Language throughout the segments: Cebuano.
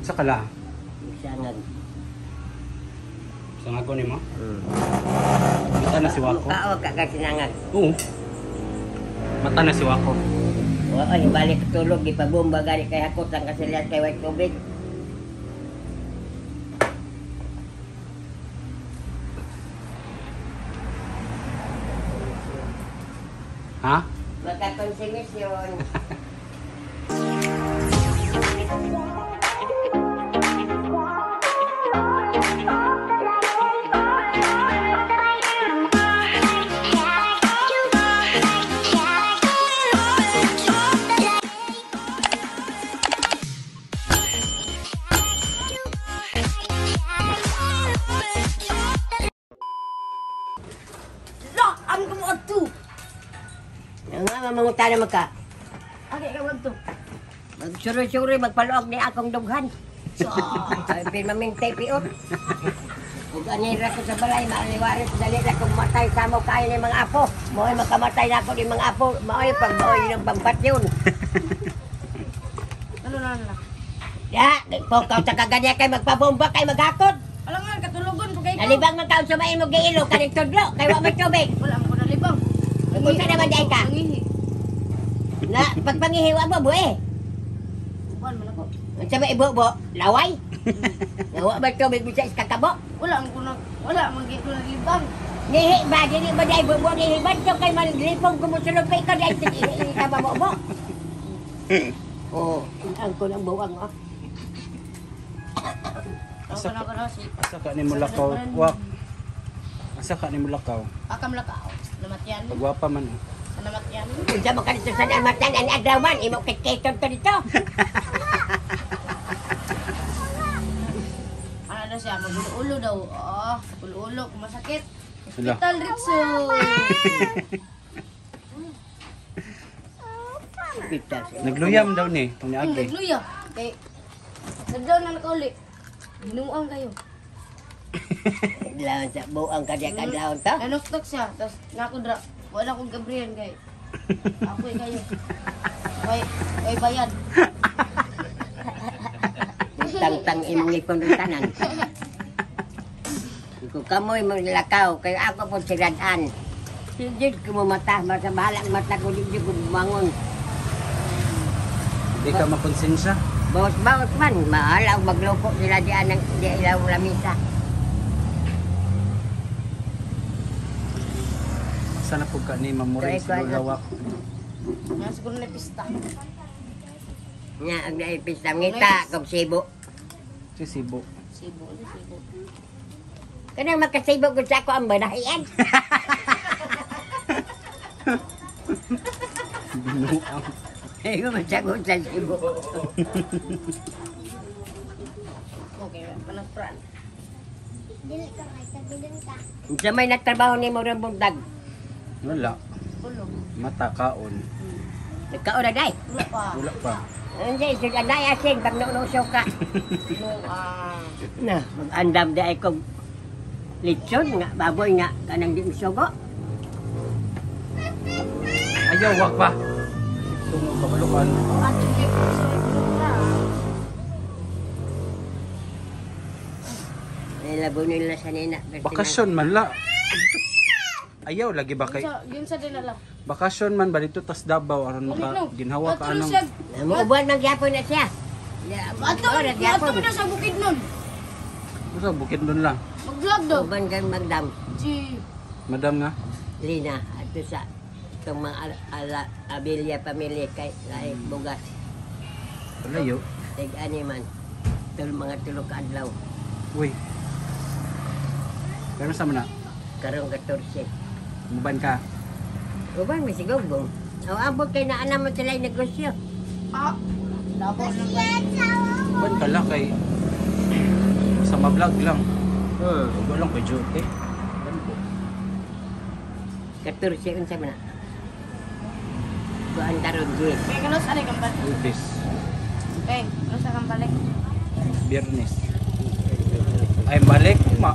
Sa kala. Sangag. Sa nga ni mo? Mata na si Wako. Mukha ka ka sinangag. Oo. Mata na si Wako. Oo, balik tulog, gipabomba gani kay hakot ang kasilian kay white tubig. Ha? Magkakonsumisyon. La, ang gumawa. Nga, mamanguta na magka. Agi ka wadto. Magsuri-suri, magpaluog ni akong dughan. Ay, pinamintay piot. Ug anira ko sa balay, maaliwari ko dali na kung matay sa mo kain ni mga apo. Mao'y makamatay na ako ni mga apo. Mao'y pag mao'y ng pampatyon. Ano na na? Ya, pokaw sa kaganya kay magpabomba kay maghakot. Alam nga katulogon pa kay. Nalibang man kaon sa maimo giilo kaning tudlo kay wa may tubig. Wala mo ko nalibang. Unsa naman di ay ka? Nangihi. Na pagpangihiwa mo buwe. Kuan man ako. Unsa ba ibubo? Laway. Wa may tubig bisa iskakabo. Wala man ko na wala man gyud ko nalibang. Nihi ba dili ba di ay bubo nihi ba to kay manglipong kumusulod pa ikaw di ay sige ka ba mo. Oh, ang ko ng buwang oh. Asa ka na si Asa ka ni mo lakaw? Wak. Asa ka ni mo lakaw? Akam lakaw. Namatyan. Pagwapa man. Oh. Sa namatyan. Unsa man ka dito sa matan ani adlaw man imo kitkiton to dito. Ano daw siya magulo-ulo daw. Ah, ulo-ulo kung masakit. Sila. Hospital Ritso. Hospital. Nagluyam daw ni pang niagi. Nagluya. Kay Sadlaw na nakauli. Ginuang kayo. Adlaw sa buwang ka di kadlawon to. Nanuktok siya, tapos nakudra. Wala akong Gabriel kay. Ako kayo. Way, way bayad. Tang-tang imong lipon ng tanan. Kung kamoy mo lakaw, kay ako po siradaan. Hindi ko mata, basta bahala ang mata ko, hindi ko bumangon. Di ka makonsensya. Bawas-bawas man, mahala og magloko sila diyan ng di ilaw lamisa. Sana po ka ni Mamuray sa Lola Wak. Nga siguro na pista. Nya ang naipis na ngita kog sibo. Si Sibo. Sibo, sibo. Kanang makasibo gud sa ako ang banahian. Binuang. Ay, masagot sa sibo. Okay, panagpran. Unsa may nagtrabaho nimo ron buntag? Wala. Tulog. Mata kaon. Nagkaon na day. Wala pa. Wala pa. Unsa isig anay asin pag nunusaw ka. Ginuang. Na, mag-andam di ay kog litson nga baboy nga kanang di misugo. Ayaw wak pa. Tungo kabalukan. Ato kay sa na. Ay labo nila sa nina. Bakasyon man la. Ayaw lagi ba kay Sa yun sa dinala. bakasyon man ba dito tas Davao aron maka ginhawa ka anong Muubuan man gyapon na siya. Ato, Ato ato na sa bukid nun. Usa bukid doon lang. Mag-vlog daw. Uban kang magdam. Si Madam nga. Lina ato sa itong mga ala, Abilia pamilya kay lahi bugas. Layo. Tig ani man. Tul mga tulo ka adlaw. Uy. Pero sa man na? Karong 14. Muban ka. Uban may sigugong. O abot kay naa naman sila yung negosyo. ah, Davao lang. Muban ka lang kay sa ma-vlog lang. Hmm. Wala lang kay duty. Ban ko. 14 unsa man na. Kuan karon di. Kay kanos ani kang balik. Lunes, Kay, kanos kang balik. Biyernes. Ay balik ma.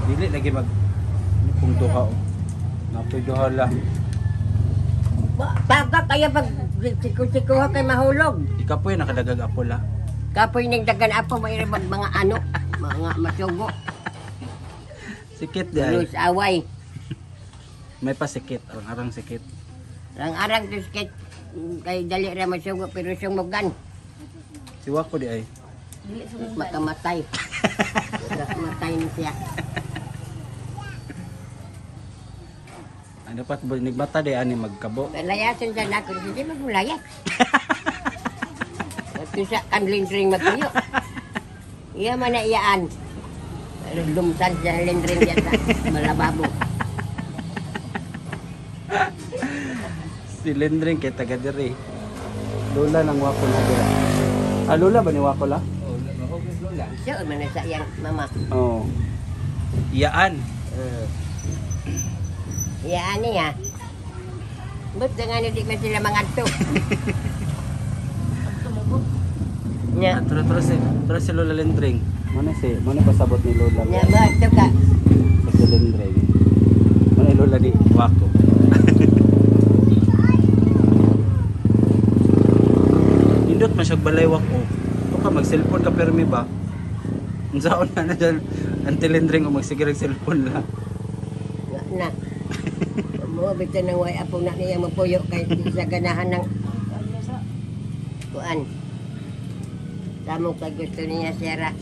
Dili lagi mag kung duha oh. Napoy duha lang. Baga kaya pag siku-sikuha kay mahulog. Ikapoy nakadagag apo la. Kapoy ning dagan apo may mag mga ano, mga masugo. Sikit di ay. Luz away. May pasikit, arang-arang sikit. Arang-arang tiskit kay dali ra masugo pero sumugan Si Wako di ay. Dili sumugan. makamatay. Makamatay ni siya. Ang dapat ba nagbata di ani magkabo. Layasan sa nako, hindi magmulayas. At sa kanlindring magtuyo. Iya man na iyaan. Lumsan sa lindring diyan sa malababo. Si Lendring kay taga diri. Lola ng Wako na dira. Ah, Lola ba ni Wako la? So, man na sa iyang mama. Oo. Iyaan. Iyaan niya. Ba't na nga di man sila mangadto? Tumugo. Nya, Ah, tara tara si tara si Lola Lendring. Muna si muna pasabot ni Lola. nya ba ka. Sa si Lendring. Muna Lola ni Wako. Nindot man siya balay Wako. To ka mag cellphone ka permi ba? Unsaon na na dyan ang Lendring o magsige rag cellphone la. Na. Na. Mo bitan nang way apo na niya mapuyo kay di sa ganahan ng Ano sa? kuan. Tamo kay gusto niya sira.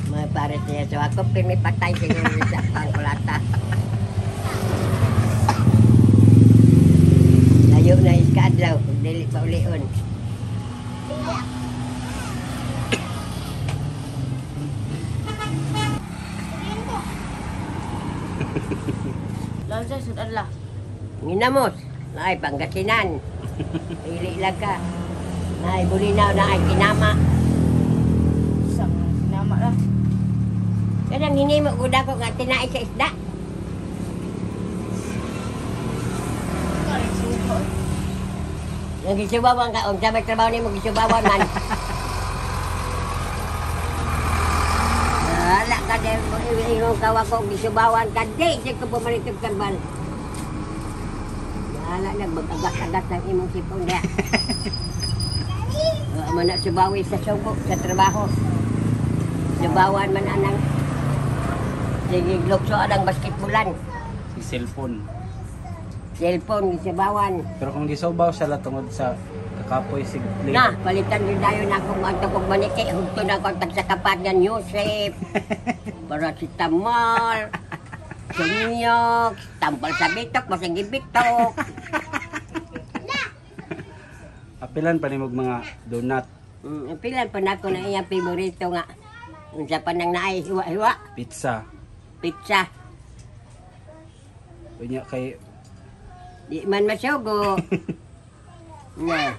Mga pare niya. So ako pinipatay siguro sa pangkulata. Layo na iskaadlaw, kung dili pa ulion. Lawan sa sudan la. Nginamos, naay Pangasinan. Pili lang ka. Naay Bulinaw, naay Kinama. Sa sinama la. Kanang hinimo gud ako nga tinae sa isda. Kare sugo. Nang gisubawan ka, unsa may trabaho nimo gisubawan man. Wala ka din mo ingon ka wa ko gisubawan ka di sa ko pumalit og karbal. Wala na mag-agat-agat ang imong sipon diha. Wa man na subawi sa sugo sa trabaho. Subawan man anang sige lukso anang basketbolan. Si cellphone. Cellphone gisubawan. Pero kung gisobaw siya la tungod sa kakapoy sig play. Na, palitan din tayo na akong ang tugog maniki. Hugto na akong tagsakapad ng Yusef. Paracetamol. Sunyok. Tambal sa bitok. Masang bitok. Apilan pa nimog mga donut, Pilan pa na ako na iyang favorito nga. Unsa pa nang naay hiwa-hiwa. pizza. Pizza. Unya kay Di man masugo. Na.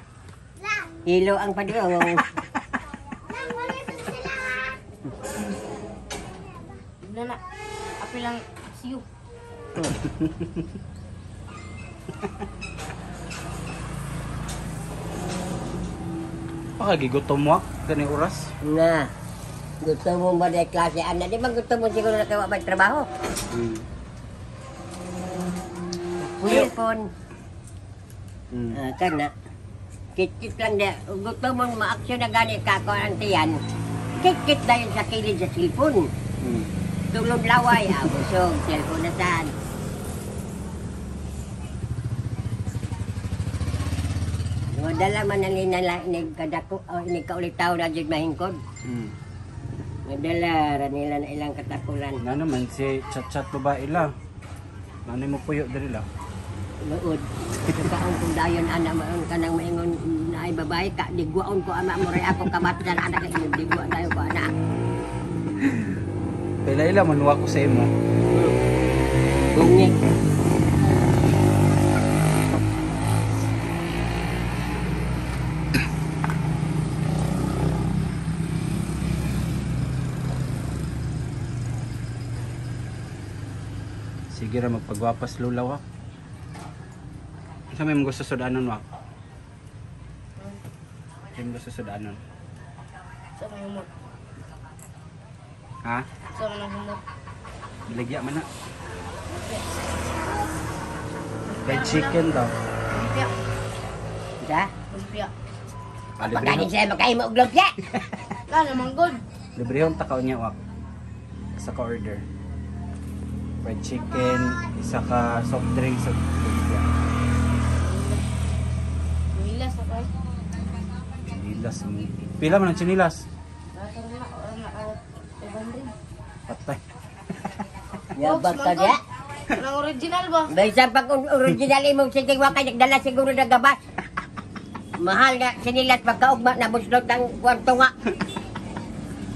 Hilo ang padung. Na na. Api lang siyo. baka gigutom mo kani oras. Na. Gusto mo ba na klase? Ana, di ba gusto mo siguro na kayo magtrabaho? Cellphone. Ah, kana. Kit-kit lang na. Gusto mo ma-action na gani ka ko ang tiyan. Kit-kit na yun sa kilid sa cellphone. Tulog laway. Ah, busog. Cellphone na saan. Madala man ang inala ni kadako o ni kaulitaw na jud mahingkod. Madala ra nila na ilang katakulan. Na naman si chat-chat babae la. Nanay mo puyo diri la. Luod. Kaon kung dayon ana maon kanang maingon naay babae ka digwaon ko ama mo ray ako kamatdan ana kay imong digwa dayon ko ana. Pila ila man ko sa imo. Bungig. Sige ra magpagwapas lula wak. Unsa may gusto sudanon wak? Unsa may gusto sudanon? Sa may humot. Ha? Sa may humot. Biligya man na. Fried chicken daw. Lumpia. Sa? Lumpia. Ah, libre Pagkanin siya makaimo og lumpia. Ka naman good. Libre yung takaw niya wak. Isa ka order. Fried chicken, isa ka soft drink sa lumpia. Milas na kay. Chinilas. Pila man ang chinilas? Nasa na orang na 500. Patay. Yabag ka niya. Ang original ba? Bisan pag original imong sige wa kay nagdala siguro ng gabas. Mahal nga sinilas pagkaugma na buslot ang kwarto nga.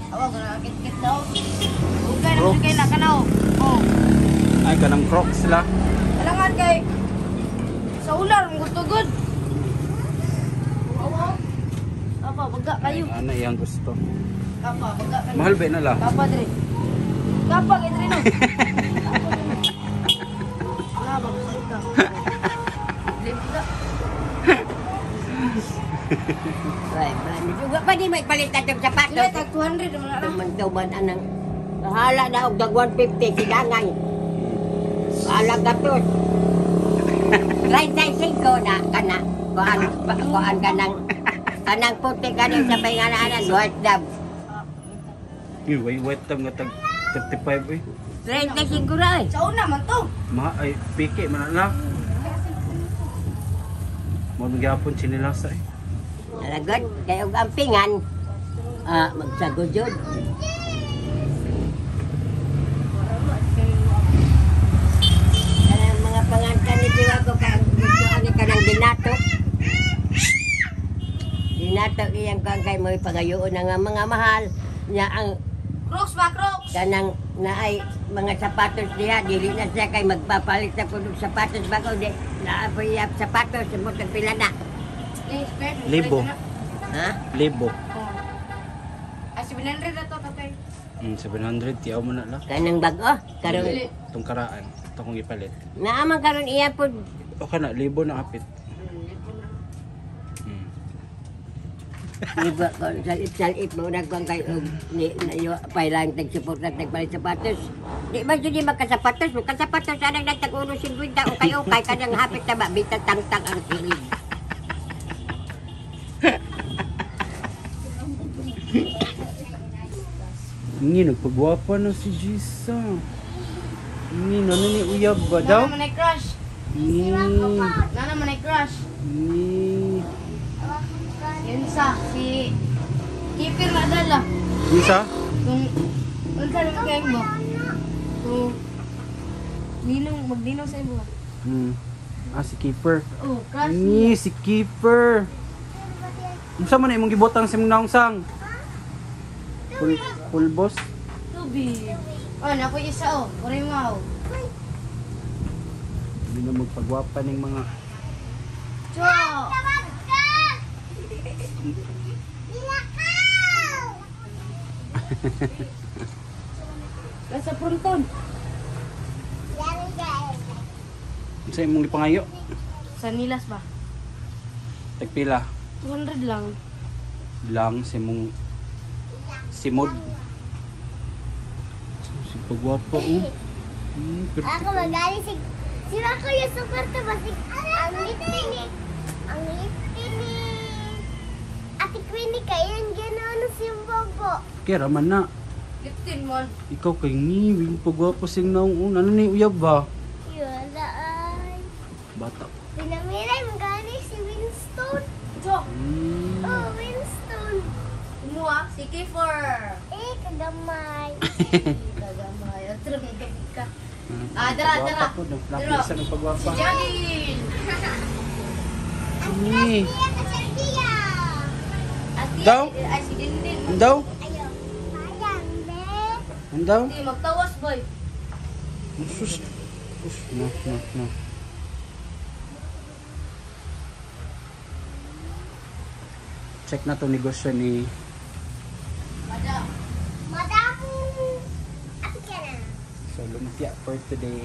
Awa ko na kit-kit daw. Ugay na kay na kanaw. Oh. Ay, kanang Crocs la. Alangan kay sa ular mo gusto good. Awa. Apa baga kayo. Ano iyang gusto? Kapa baga kayo. Mahal ba na la? Kapa dre. Kapa kay dre no. Na ba gusto ka. Limpa. Ay, ba, pa di may palit atong sapatos. Sila tag 200 naman na. Tuman-tuman anang bahala na og dag 150 silangan. Bahala gatos. 35 na kana kuan kuan kanang kanang puti kaning sa pingananan white dab. Uy, way white tam nga tag 35 eh. 35 ra eh. Sa una man to. Ma ay piki man na. Mo magyapon chinilas eh. Alagad kay og ang pingan ah magsagod jud. Kanang mga pangantan ni Tiwa ko kay gusto ani kanang dinato. Dinato iyang kuan kay mo'y pagayoon na nga mga mahal nya ang Crocs ba Crocs? kanang naay mga sapatos diha dili na siya kay magpapalit na pud og sapatos bago di naa po iya sapatos sumot ang pila na. Eh, spare. Libo. Ha? Libo. Oh. Ah, 700 na to tatay. 700 tiyaw mo na la. Kanang bag-o karon Dili. Itong karaan, ito kong ipalit. naa man karon iya pud Okay na, libo na kapit. Di ba, kung salit-salit mo na kung kay og ni na pailang tagsuporta tagpalit sapatos. Di ba jud makasapatos, makasapatos anang nagtag 1.50 ukay-ukay kanang hapit na ba bita tangtang ang kilid. Ni nagpagwapa na si Jisa. Ni ano ni uyab ba daw? Nana man ay crush. Ni Nana man ay crush. ni Yun sa si Keeper na dala. Jisa? Kung unsa naman kayo mo? Kung ninong magninong sa imo. Ah, si Keeper. Oh, crush. Ni si Keeper. Unsa man na imong gibutang sa imong naungsang? Pulbos? Tubig. Oh, nako isa oh. Kuray mo oh. Hindi na magpagwapa ning mga Cho. Nasa fronton. Unsa imong gipangayo? Sa Nilas ba? Tagpila 200 lang. lang sa imong simod. Si pagwapa oh. Pero Ako magaling si si Rako yung super to basig ang ngipin ni ang ngipin ni Ate Queenie kay ang ganoon si Bobo. Kaya raman na. 15 mon. Ikaw kay ni, wing pagwapa sing naong una. Ano ni uyab ba? Yun ay. Bata. Pinamilay magaling si Winston. Cho. Oh, Winston. Kumuha si Kiefer. Eh, kagamay. Kagamay. Atro ka. Ah, dara, dara. Pagwapa ko, Dara. nagplapis ng pagwapa. Si Janine. Ni. Iya, kaserbiya. Ati, Daw? ay si Dindin. Andaw? Ayaw. Sayang, be. Andaw? Hindi, magtawas boy. Sus. Sus. No, no, no. Check na to negosyo ni Madam. Madam. Ate ka na. So lumpia for today.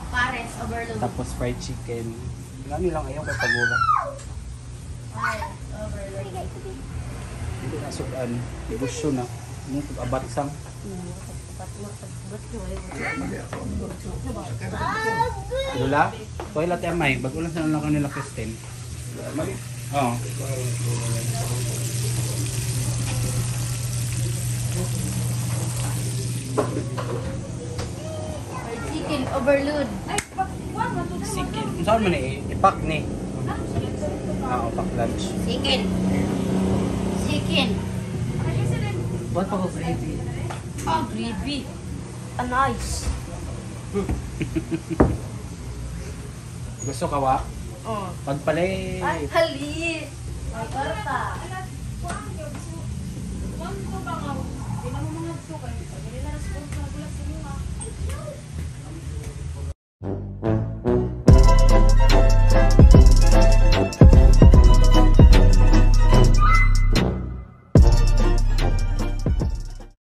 Pares, overload. Tapos fried chicken. Lami lang ayaw kay pagura. Pares, overload. Hindi na sudan. Negosyo na. Mong pag-abatsang. Lula? Toilet amay, bago lang sa lang kanila Christine. Oo. Chicken overload. Sige. Kung saan man eh, ipak ni. Ah, pack lunch. Chicken. Chicken. What pa ko gravy? Oh, gravy. Ah, nice. Gusto ka wa? Oh. Pagpalit. Ay, hali. Ay, kwarta.